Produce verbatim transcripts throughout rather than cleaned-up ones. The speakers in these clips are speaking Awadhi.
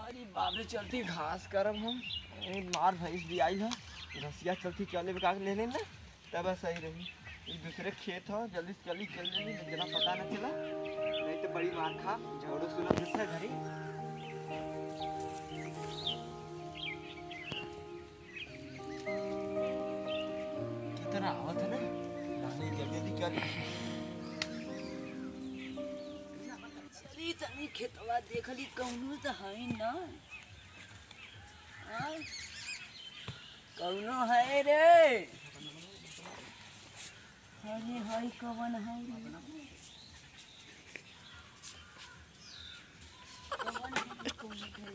अरे बाप रे, चलती घास करब हम। अरे मार भैंस भी आई है, घसिया चलती चले बेकार ले लेना, तब सही रही। ई दूसरे खेत ह, जल्दी से चली, चल जल्दी, जना पता न चला, नहीं तो बड़ी मार खा, झगड़ो सुना दूसरे घरे। कितना आवत है ना, नानी जल्दी जल्दी कर। चली तनी खेतवा देख ली, कौनो तो है ना। हाँ? कौनो है रे? अरे हई कवन है रे? कवन है रे, कौनो है रे?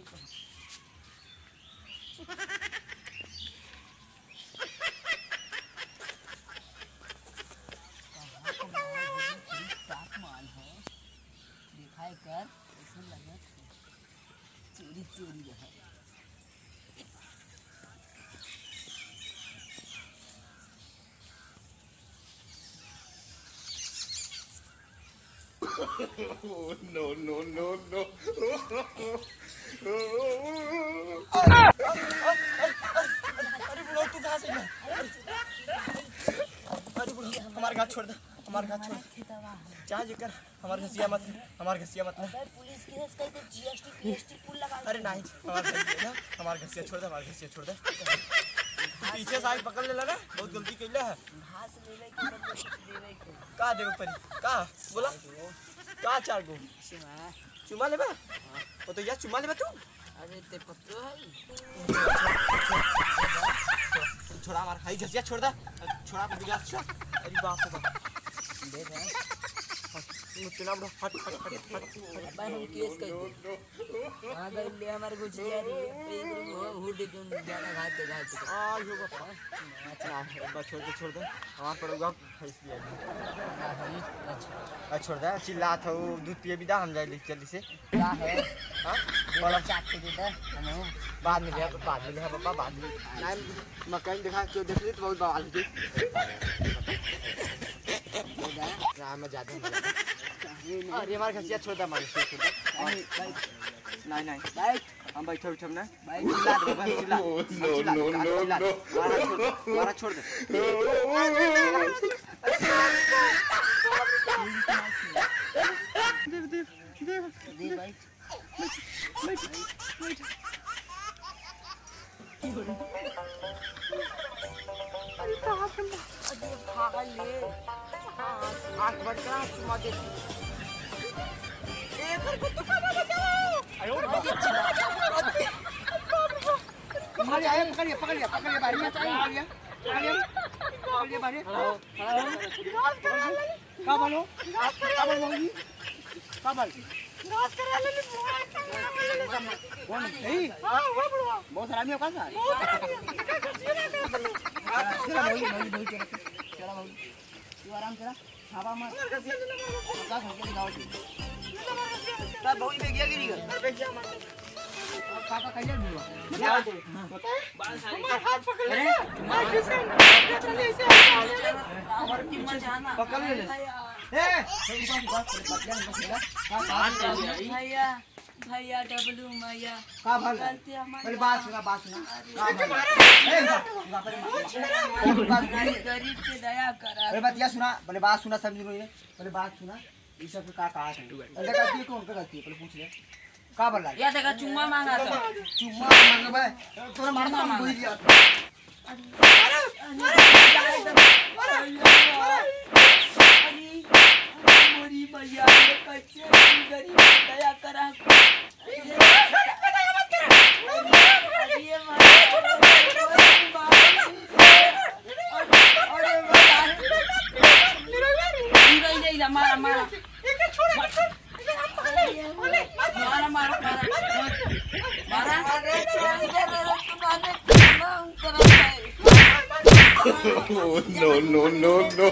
कहाँ का माल है? बड़ी साफ माल है। दिखाई कर, ऐसा लगत है। चोरी चोरी रहा। No, no, no, no। अरे बुढ़ऊ, तू कहाँ से गया? अरे बुढ़ऊ, हमार घास छोड़ दे, हमार घास छोड़ दे। चाहे जेकर हमार घसिया मत, हमार घसिया मत ना। अबे पुलिस केस कर दे, जीएसटी, पीएसटी कुल लगा दे। अरे नहीं, हमार घसिया ना, हमार घसिया छोड़ दे, हमार घसिया छोड़ दे। तू पीछे से आके पकड़ लेला ना, बहुत गलती कैला है। घास लेवे के बदले कुछ देवे के। का देवे परी? का? बोला। का चार गो? चुमा। चुमा लेबा? वो तो यार चुमा लेबा तू? अरे ते पत्तो है। छोड़ा हमार, हाई घसिया छोड़ दे। छोड़ा अपने गिलास छोड़। अरे बाप रे बाप। देख रहा है? हट, मुझे ना बड़ा, हट, हट, हट, हट, हट। भाई हम केस कर दे। हाँ भाई ले हमारे को जिया रे। एक रुको, हुड दे तुम ज्यादा घात दे, घात दे। आ, यो बापा। अच्छा, एक बार छोड़ दे, छोड़ दे। हमार पड़ूगा। भैंस पिया दे। हाँ, हाँ, अच्छा। आ, छोड़ दे, चिल्लात हो, दूध पिए भी दा, हम जाए ले जल्दी से। का है? हाँ? दे दे, चाप के दे दे, हम। बाद में ले, बाद में ले, पापा, बाद में। नहीं, मकई देखा, क्यों देख ली तो बहुत बवाल हो गई। दे दे। राम में जाते हैं। अरे, हमारे घसिया छोड़ दे, हमारे घसिया छोड़ दे। नहीं, नहीं। नहीं, नहीं। हम बैठे उठब ना। भाई, चिल्ला दे, बस चिल्ला। No, no, चिल्ला दे, no, चिल्ला दे। No। मारा छोड़ दे, मारा छोड़ दे। दे, दे, दे। दे भाई। बैठ, बैठ, बैठ। अरे, कहाँ से मा-, अरे, भाग ले। हाँ, हाथ भर के हाथ चुमा दे। ए, कर को तो खाना बचाओ। अरे, चिल्ला। पकड़ लिया, ए, पकड़ लिया, पकड़ लिया, पकड़ लिया, बाहर में चाहिए, पकड़ लिया, पकड़ लिया, पकड़ लिया, बाहर में। का बोलो? का बोल बाबूजी? का बोल? कौन? यही? बहुत हरामी हो का सार? चला भाई, भाई, भाई, चला। चला भाई। तू आराम करा। छापा मत। का खा के गाओ जी। तब बहुत बेगिया गिरी गल। काका कहिया भी हुआ? क्या? हमार हाथ पकड़ ले। अरे, ऐसे, ऐसे, ऐसे, ऐसे। हमारे पीछे से पकड़ ले। ए, रुको, रुको, रुको, रुको, रुको। का, का, का, भैया, भैया डब्लू मैया। का भल? गलती हमारी। पहले बात सुना, बात सुना। अरे। का भल? ए, रुका, रुका, पहले बात सुना। गरीब के दया करा। पहले बात यह सुना, पहले बात सुना, समझ लो ये। पहले बात सुना। ई सब का कहा था? उनका गलती है कि उनका गलती है? पहले पूछ ले। का बोला? या देखा, चुम्मा मांगा था। चुम्मा मांगबे? तोरा मार मार गोली दिया। अरे, अरे, अरे, अरे, मोरी मैया, ये कैसे गरीब पे दया करा? अरे, अरे, अरे, मारा, मारा। मारा, मारा, मारा। मारा। Oh, no, no, no, no।